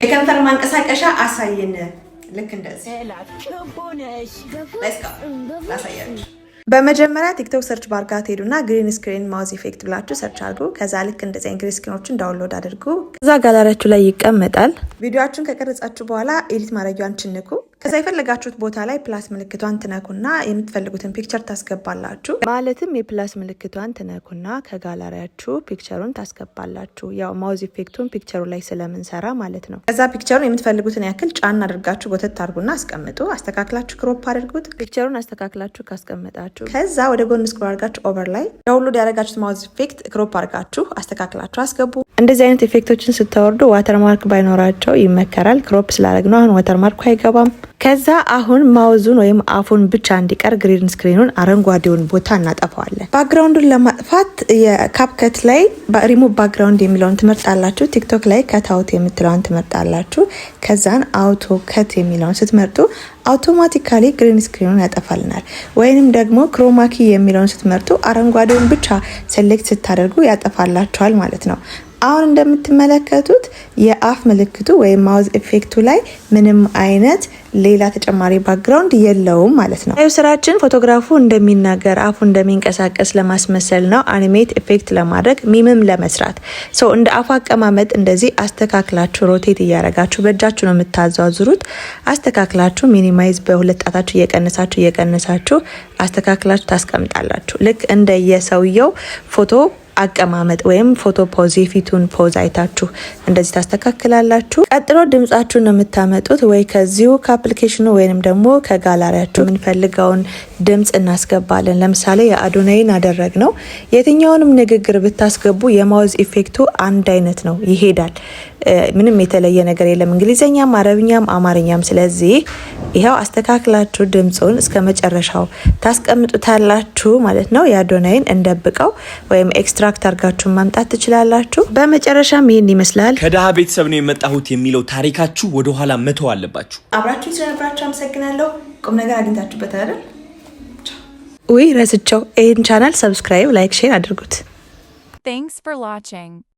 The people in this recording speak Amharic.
የከንፈር ማንቀሳቀሻ አሳይን። ልክ እንደዚህ ላሳያችሁ። በመጀመሪያ ቲክቶክ search bar ጋር ትሄዱና "green screen mouth effect" ብላችሁ search አድርጉ። ከዛ ልክ እንደዚህ green screen ኦችን download አድርጉ። ከዛ ጋላሪያችሁ ላይ ይቀመጣል። ቪዲዮአችሁን ከቀረጻችሁ በኋላ edit ማድረጊያዋን ትነኩ። ከዛ የፈለጋችሁት ቦታ ላይ plus ምልክቷን ትነኩና የምትፈልጉትን picture ታስገባላችሁ። ማለትም የ plus ምልክቷን ትነኩና ከጋላሪያችሁ picture ኡን ታስገባላችሁ። ያው mouth effect ኡን picture ኡ ላይ ስለምንሰራ ማለት ነው። ከዛ picture ኡን የምትፈልጉትን ያክል ጫን አድርጋችሁ ጎተት አድርጉና አስቀምጡ። አስተካክላችሁ crop አድርጉት። Picture ኡን አስተካክላችሁ ካስቀመጣችሁ ከዛ ወደ ጎን scroll አድርጋችሁ overlay download ያደረጋችሁት mouth effect crop አድርጋችሁ አስተካክላችሁ አስገቡ። እንደዚህ አይነት effect ኦችን ስታወርዱ watermark ባይኖራቸው ይመከራል። Crop ስላደረግነው አሁን watermark ኡ አይገባም። ከዛ አሁን mouth ኡን ወይም አፉን ብቻ እንዲቀር green screen ኑን አረንጓዴውን ቦታ እናጠፋዋለን። Background ኡን ለማጥፋት የካፕከት ላይ ሪሙቭ ባክግራውንድ የሚለውን ትመርጣላችሁ። ቲክቶክ ላይ cut out የምትለውን ትመርጣላችሁ። ከዛን auto cut የሚለውን ስትመርጡ automatically green screen ኑን ያጠፋልናል። ወይንም ደግሞ chroma key የሚለውን ስትመርጡ አረንጓዴውን ብቻ select ስታደርጉ ያጠፋላችኋል ማለት ነው። አሁን እንደምትመለከቱት የአፍ ምልክቱ ወይም mouth effect ኡ ላይ ምንም አይነት ሌላ ተጨማሪ background የለውም ማለት ነው። ስራችን ፎቶግራፉ እንደሚናገር፣ አፉ እንደሚንቀሳቀስ ለማስመሰል ነው። Animate effect ለማድረግ፣ meme ም ለመስራት። So እንደ አፉ አቀማመጥ እንደዚህ አስተካክላችሁ rotate እያረጋችሁ፣ በእጃችሁ ነው የምታዟዙሩት። አስተካክላችሁ minimize በሁለት ጣታችሁ እየቀነሳችሁ እየቀነሳችሁ አስተካክላችሁ ታስቀምጣላችሁ። ልክ እንደ የሰውየው ፎቶ አቀማመጥ ወይም ፎቶ pose፣ የፊቱን pose አይታችሁ እንደዚህ ታስተካክላላችሁ። ቀጥሎ ድምጻችሁን ነው የምታመጡት፣ ወይ ከዚሁ ከ application ኑ ወይንም ደግሞ ከጋላሪያችሁ የምንፈልገውን ድምጽ እናስገባለን። ለምሳሌ የአዶናይን አደረግነው። የትኛውንም ንግግር ብታስገቡ የ mouth effect ኡ አንድ አይነት ነው፣ ይሄዳል። ምንም የተለየ ነገር የለም፣ እንግሊዝኛም፣ አረብኛም፣ አማርኛም። ስለዚህ ይኸው አስተካክላችሁ ድምፁን እስከ መጨረሻው ታስቀምጡታላችሁ ማለት ነው። የአዶናይን እንደብቀው ወይም extract አድርጋችሁ ማምጣት ትችላላችሁ። በመጨረሻም ይህን ይመስላል። ከድሃ ቤተሰብ ነው የመጣሁት የሚለው ታሪካችሁ ወደኋላ መተው አለባችሁ። አብራችሁ ስለነበራችሁ አመሰግናለሁ። ቁም ነገር አግኝታችሁበት አይደል? ውይ ረስቸው። ይህን channel subscribe፣ like፣ share አድርጉት። Thanks for watching.